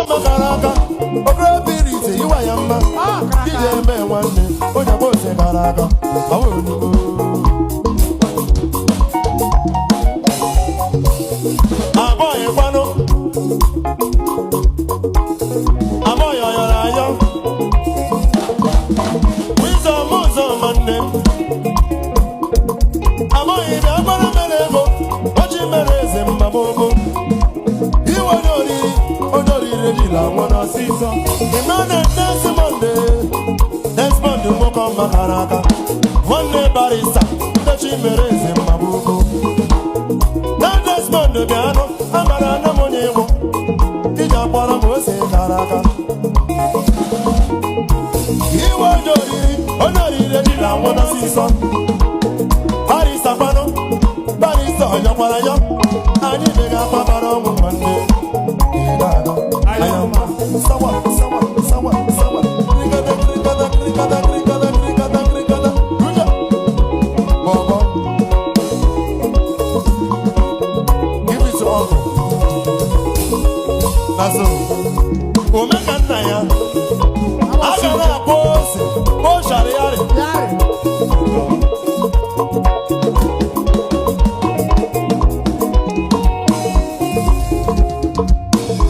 Makara aka okorobịa ite ịwa ya mma. Ije eme nwanne onye agba ose gara aga ọwa olugbo. Abọghị kwanụ abọghị ọyọrọ ayọ wizọm ụzọ nwanne m abọghị bịa gbara mere ego oji mere eze mmagbogbo iwe onye oriri onye oriri ejila nwa n'ọsịsọ. Emmanuel Desmond, Desmond nwoke ọma kara aka nwanne barista ndechi mere eze mmagbogbo na Desmond bịanụ amara na m onye ịgwụ iji akpọrọ m ose kara aka iwe onye oriri onye oriri ejila nwa n'ọsịsọ. Barista kwanụ barista ọyọkwara yọ anyị mega akpabara ọnwụ nwanne. Sawa, sawa, sawa, sawa. Krikata, krikata, krikata, krikata, krikata, krikata. Ruja. Bobo. Give it to uncle. That's all. Omeka nna ya. A ga na-akpọ ose. O sharịarị.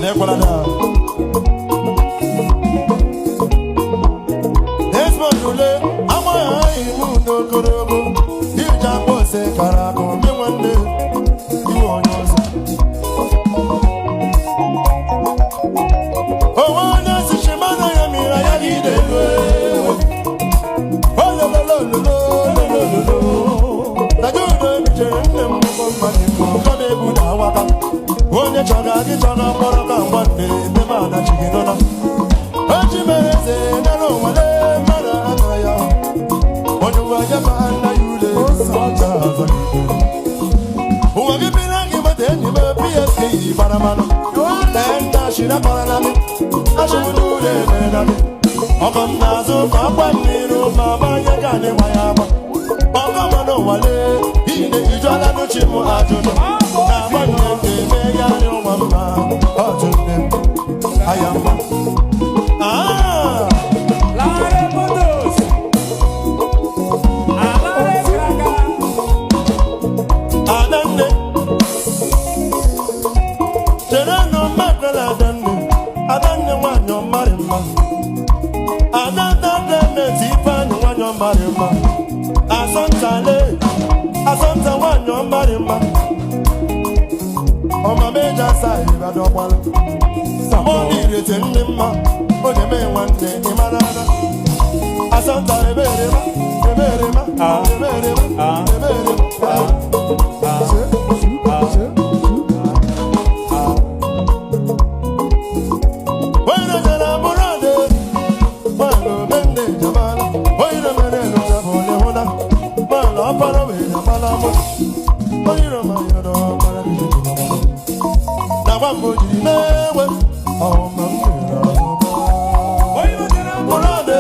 Lekwara na. Desmond ule amaghị iwu n'ogologo iji akpọ ose kara aka ome nwanne iwe onye ọzọ onwe onye sichi mana ya miri anya gị n'elu ewe ololololololololo najudo bichere nne m ụgbọ mmadụ kọm egwu na awaka onye chọga gị chọga mkpọrọ ka nwanne ebe m anachighị nọ na oji mere eze nara ụwa lee mmadụ aka ya onye nwe anya ma nna ya ule ọcha azọ ụwa gị biri gị gbata enyi m psk yi gbara mmanụ ee nta shiri akpara na gị achụmụta ule mere na gị ọkọ m n'azụ ka ọkwa m n'iru ma gbanye ka anyị gba ya agba ọkọ m n'ụwa lee ine ijuala n'uchi m ajụjụ na-agba nne m ga-eme ya arị ụwa mma ọjụ nne m aya mma. Ah! Lare Motos. Alare Kraka. Adanne cherenụ mmakwere adanne adanne nwanyị ọmarị mma adadademeti ifeanyị nwanyị ọmarị mma asọntale asọnta nwanyị ọmarị mma ọmameji asa ịbadọkwala mọni irete ndị mma onye mee nwanne ịmara ada asọnta eberema eberema eberema eberema. Onye jere mụrụ adị, nwaanyị omenne jamala, onye mere nụcha bụ onye hụna, nwaanyị ọpara wee jamala mụ. Onye rọma yọrọ ọkpara gị jiri na gwa mbụ jiri mewe, ọma m jiri ọzọ. Mụrụ adị,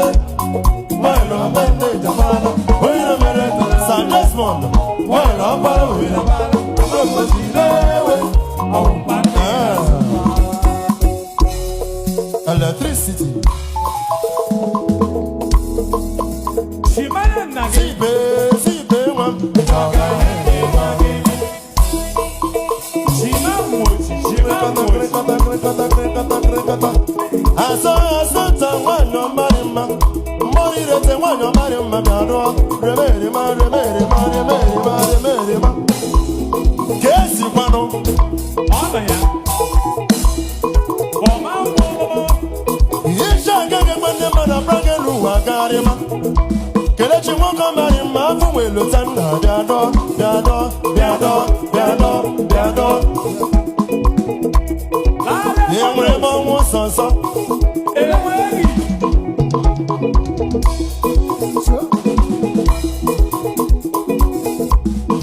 nwaanyị omenne jamala, onye mere Sir Desmond, nwaanyị ọpara wee jamala, gwa mbụ jiri mewe, ọma. Electricity. Shimana nna gị. Zibe, zibe nwa m. Shima mmochi. Shima mmochi. Asọ asọnta nwanyị ọmarị mma mmọrọ irete nwanyị ọmarị mma bịa rụọ remerima remerima remerima remerima ka esikwanụ. Ọ nọ ya. Bọma mmụọ. Isi agaghị egbe ndị mmadụ abụragelu ụwa garịma kelechi nwoke ọmarị mma afọ nwee lota nna bịa dọ bịa dọ bịa dọ bịa dọ bịa dọ. Lare Ihe nwere ebe ọnwụ nsọ nsọ. Enweghị.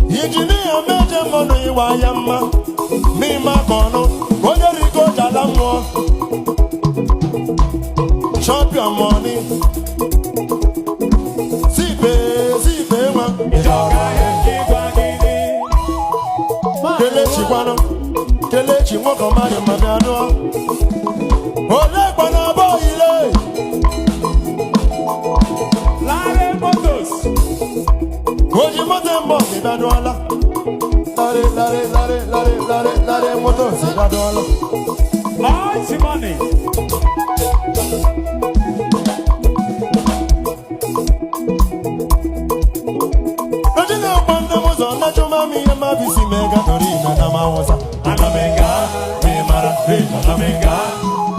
Injinia meje mmanụ ịwa ya mma n'ime aka ọnụ onye rigo jala mmụọ chop your money zibe zibe nwa. Kelechi kwanụ kelechi nwoke ọmarị mma bịa nụọ Ole gbana bọyile. Lare Motors. Oji moto mbọ ịbadụọla. Lare lare lare lare lare lare moto ịbadụọla. Large money. Oji na-agba ndị m ụzọ na chụma m ihe mmadụ si mee gatọrọ ime na m awụsa. Ana m nga, mi mara, ana m nga.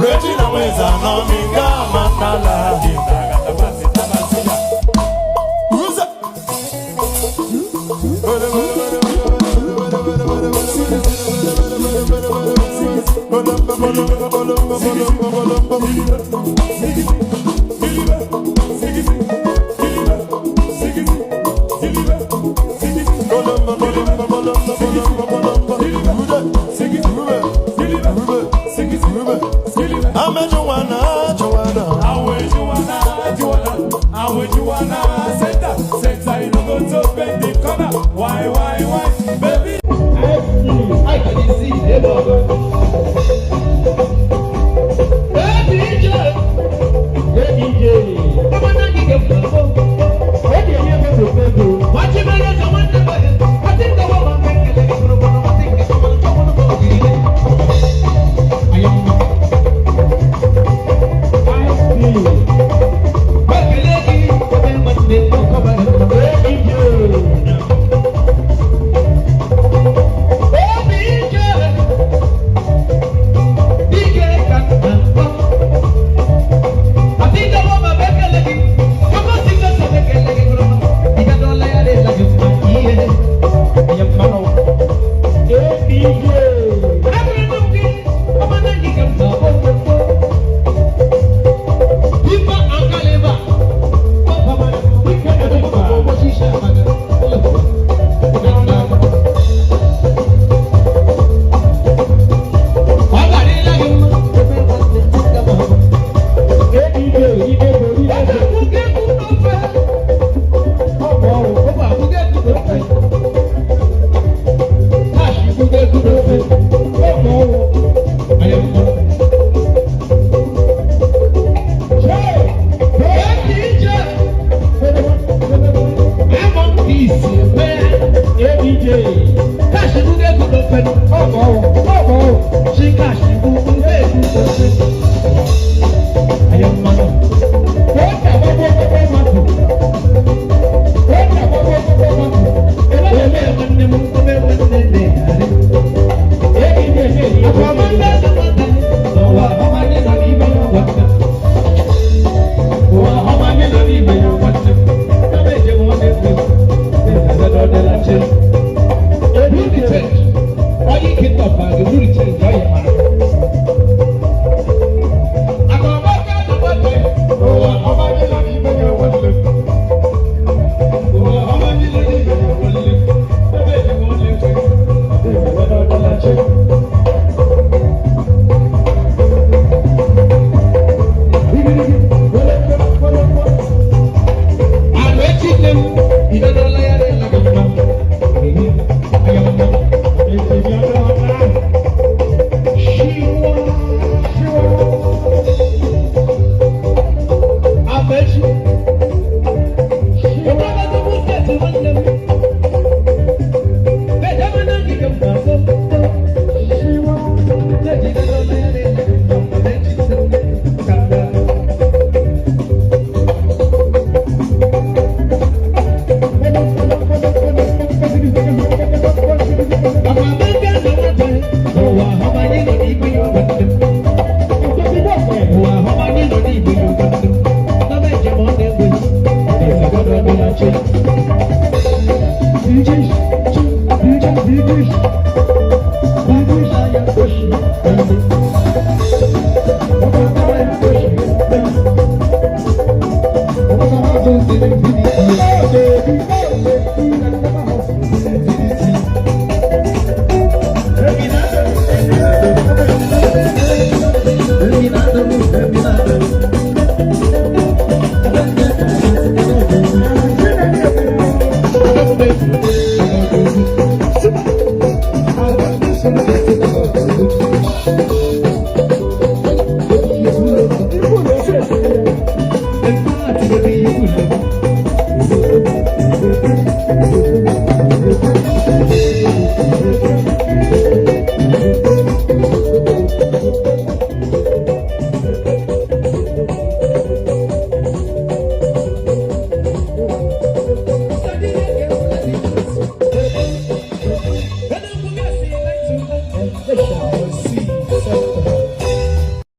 Regina Weza nọ m nga ma nnala. Uze. Amejuwana, juwana. Why, baby? I can see the dog. Baby,